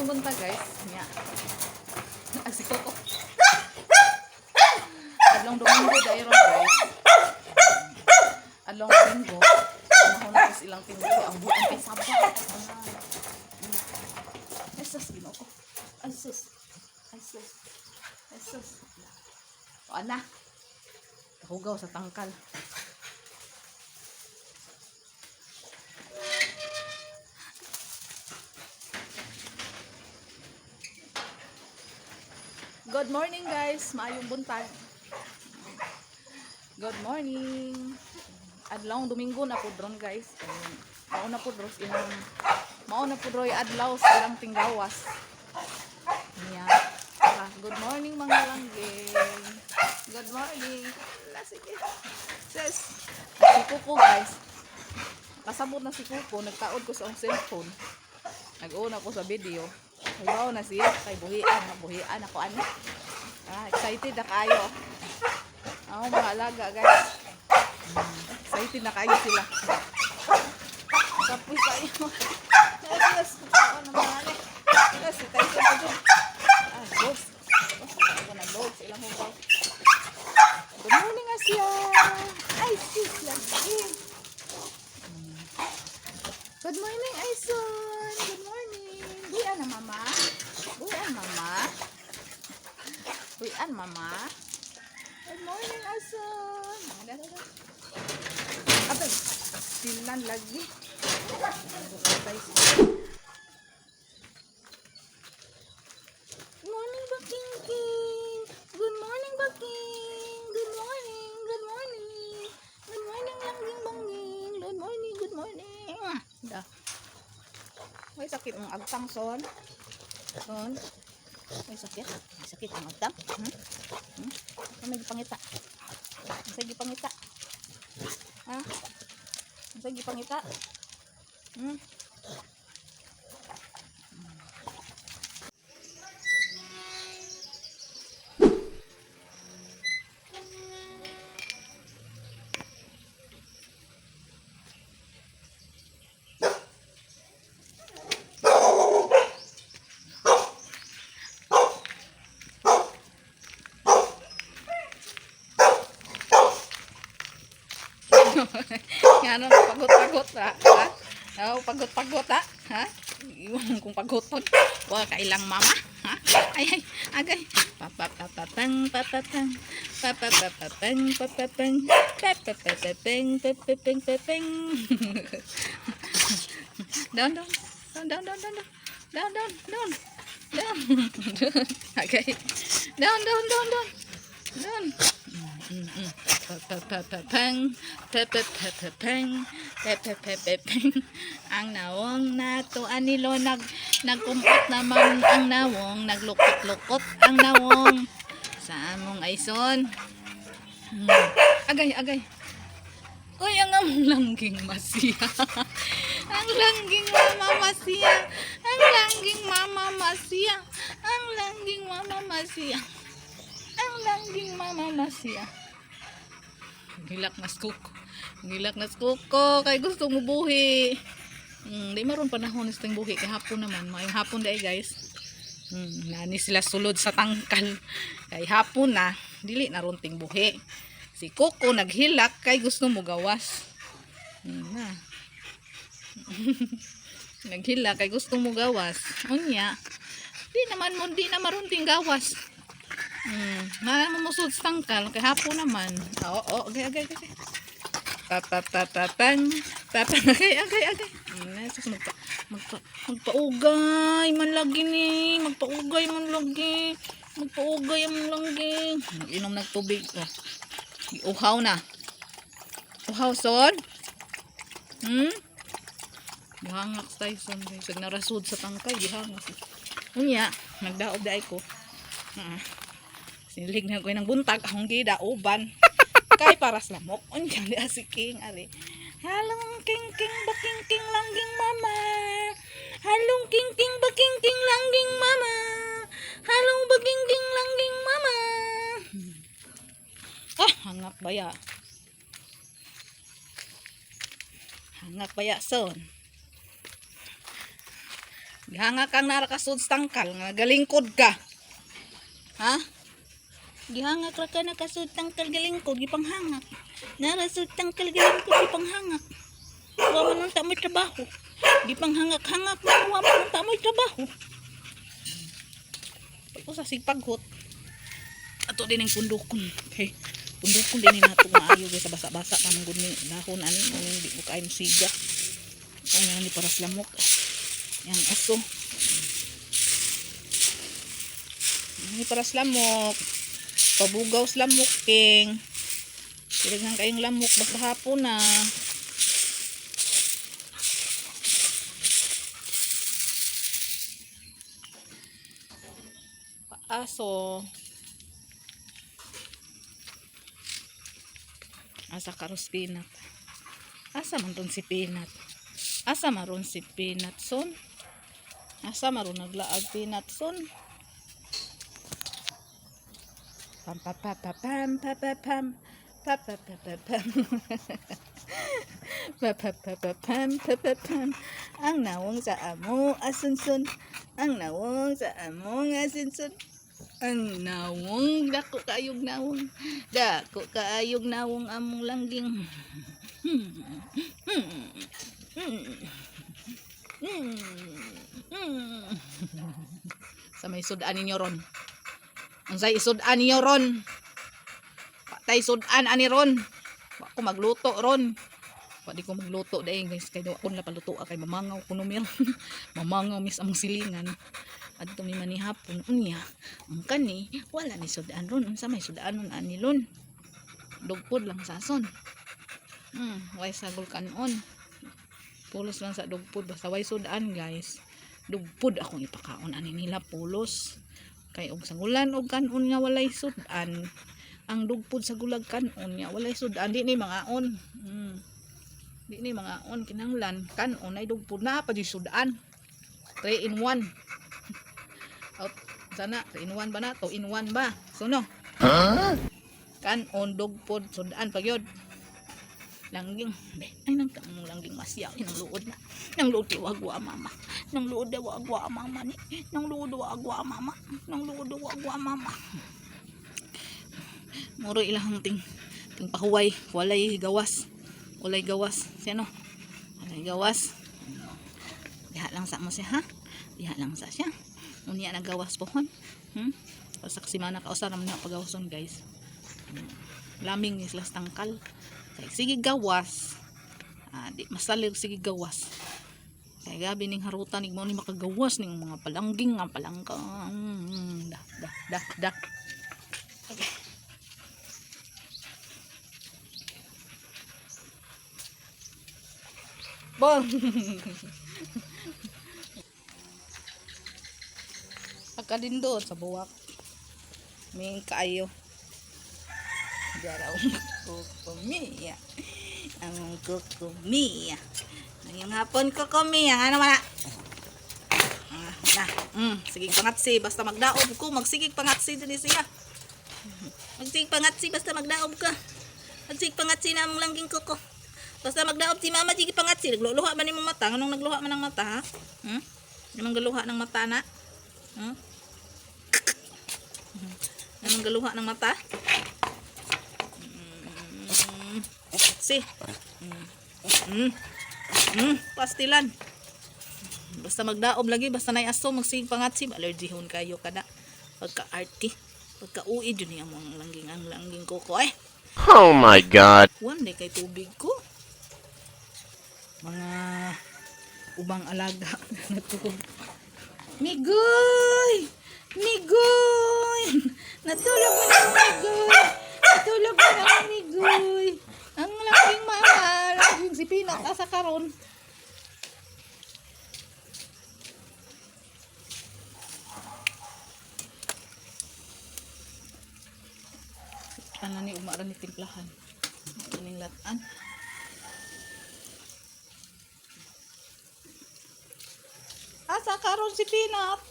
Buntag, guys. Nya. Ay, si Coco. Adlong Domingo dayron, guys. Adlong Domingo. Panahon na is ilang tinggo ang buang kay saba. Ay, sus, Ginoo ko. Ay, sus. Ay, sus. Ay, sus. O, ana. Kahugaw sa tangkal. Good morning, guys. Maayong buntag. Good morning. Adlaw Domingo na pud ron, guys. Ayun. Mao na pud ros ilang mao na pud roy adlaw sa ilang tinggawas. Niya. Ah, good morning, mga langgeng. Good morning. La, sige. Sis. Si Kuko, guys. Kasabot na si Kuko, nagtaod ko sa akong cellphone. Nag-una ko sa video. Wow na siya kay buhian, buhian ako ano. Ah, excited na kayo. Ako mga alaga, guys. Excited na kayo sila. Kapoy kayo. Yes, ako na mga ani. Yes, si Tyson na dyan. Ah, dogs. Oh, ako na dogs. Ilang hugaw. Good morning, Asia. Ay, sis, lagi. Good morning, Aison. Good morning. Buyan na, mama. Buyan, mama. Buyan, mama. Good morning, Aison. Ada, ada. Abay, silan lagi. Good morning, Baking King. Good morning, Baking. Good morning. Good morning. Good morning, Langging Banging. Good morning. Good morning. Da. May sakit ang agtang, son. Son. May sakit. May sakit ang agtang. Hmm? Hmm? Ano may gipangita? Ano sa gipangita? Ha? Ano sa gipangita? Hmm? Nga ano, pagot-pagot ha? Ha? Oh, pagot-pagot ha? Ha? Iwan kung pagoton. Wa kailang mama. Ha? Ay, ay, agay. Papapapapang, papapang. Papapapapang, papapang. Papapapapang, papapang, papang. Down, down. Down, down, down, down, down. Down, down, down. Down. Okay. Down, down, down, down. Down. Papapapapang, papapapapang, papapapapang. Ang nawong nato anilo nagkumot naman ang nawong, naglukot-lukot ang nawong sa among aison. Agay, agay. Uy, ang among langging masiya. Ang langging mama masiya. Ang langging mama masiya. Ang langging mama masiya. Ang langging mama masiya. Gilak na kuko. Gilak na kuko. Kay gusto mo buhi. Di maron panahon sa buhi. Kay hapon naman. Maayong hapon dahil, guys. Nani sila sulod sa tangkal. Kay hapon na. Dili na ron ting buhi. Si Coco naghilak kay gusto mo gawas. Na. Naghilak kay gusto mo gawas. Unya. Di naman mo di na maron ting gawas. Nga mo musud sa tangkal kay hapon naman. Oo, oo, agay, agay, agay. Papapapapang, papa, agay, agay, agay. Sus, magpaugay man lagi ni, magpaugay man lagi. Magpaugay man lagi. Inom ng tubig. Oh. Uhaw na. Uhaw, son? Hmm? Gihangak sa Tyson, guys. Pag narasud sa tangkay, gihangak. Unya, nagdaob daay ko. Ah. Sinilig na ko ng buntag, akong gidauban. Kay para sa lamok. Unya, di si King, ari. Halong king king baking king langging mama. Halong king king baking king langging mama. Halong baking king langging mama. Ah, hangak baya. Hangak baya, son. Gihangak kang nara ka sud tangkal nga galingkod ka. Ha? Gihangak ra ka nakasud tangkal galingkod gipanghangak. Nara sud tangkal galingkod gipanghangak. Wa man unta mo'y trabaho. Gipanghangak-hangak man wa man unta mo'y trabaho. Pag usa sig paghot. Ato din ang pundukon. Okay. Pundukon din ni nato maayo kay sa basa-basa pa man gud ni dahon ani mo di ko kayo siga. Ay nga ni para sa lamok. Yang aso. Ni para sa lamok. Pabugaw sa lamok king. Daghan kayong lamok basta hapon na. Aso. Asa karos peanut. Asa man ron si peanut? Asa maron si peanut son? Asa maron naglaag peanut son? Pam pa pa pa pam pa pa pam pa pa pa pa pam pa pa pa pa pam pa pa pam. Ang nawong sa amo asunsun, ang nawong sa among asunsun, ang nawong dako kaayog nawong, dako kaayog nawong among langging. Sa may sudan ninyo ron. Unsay isudan ninyo ron? Patay sudan ani ron. Wa ko magluto ron. Wa di ko magluto dahil guys kay wa ko na paluto kay mamangaw ko numir. Mamangaw mis among silingan. Adto mi manihapon unya. Ang kani wala ni sudan ron. Unsa may sudanon ani lon? Dugpod lang sa son. Way sagol kanon. Pulos lang sa dugpod basta way sudan guys. Dugpod akong ipakaon ani nila pulos. Kay og sangulan og kanon nga walay sudan. Ang dugpod sa gulag kanon nga walay sudan di ni mangaon. Di ni mangaon kinahanglan kanon ay dugpod na pa di sudan. 3 in 1. Out sana 3 in 1 ba na? 2 in 1 ba? So no. Kanon dugpod sudan pag yun. Langging, be, ay nang kamong langging masya, ay nang luod na. Nang luod kay wagwa mama. Nang luod daw wagwa mama ni. Nang luod wagwa mama. Nang luod wagwa mama. Muro ilahang ting ting pahuway, walay gawas. Walay gawas. Siya no. Walay gawas. Diha lang sa mo siya ha. Diha lang sa siya. Unya nagawas pohon. Usa ka semana ka usa naman na pagawason guys. Laming ni sila sa tangkal. Kay sige gawas. Ah, di masalir sige gawas. Kay gabi ning harutan ning mao ni makagawas ning mga palangging nga palangka. Da da da da. Okay. Bong. Pagkalindot sa buwak. May kaayo. Jaraw kukumiya. Ang kukumiya. Ngayong hapon kukumiya. Ano man na? Ah, na. Sige pangatsi. Basta magdaob ko. Magsigig pangatsi din siya. Magsigig pangatsi. Basta magdaob ka. Magsigig pangatsi na among langging kuko. Basta magdaob si mama, sige pangatsi. Nagluluha man imong mata. Anong nagluha man ang mata, ha? Hmm? Anong galuha ng mata na? Hmm? Anong galuha ng mata? Si. Pastilan. Basta magdaob lagi, basta nay aso magsig pangatsi, allergy hon kayo kada. Pagka arty, pagka uwi jud niya ang langging koko ay. Oh my God. One day kay tubig ko. Mga ubang alaga na natulog. Migoy! Migoy! Natulog mo na Migoy! Natulog mo na Migoy! Ang laking mama, laging si Pinat asa karon. Ano ni umara ni timplahan. Aning latan. Asa karon si Pinat?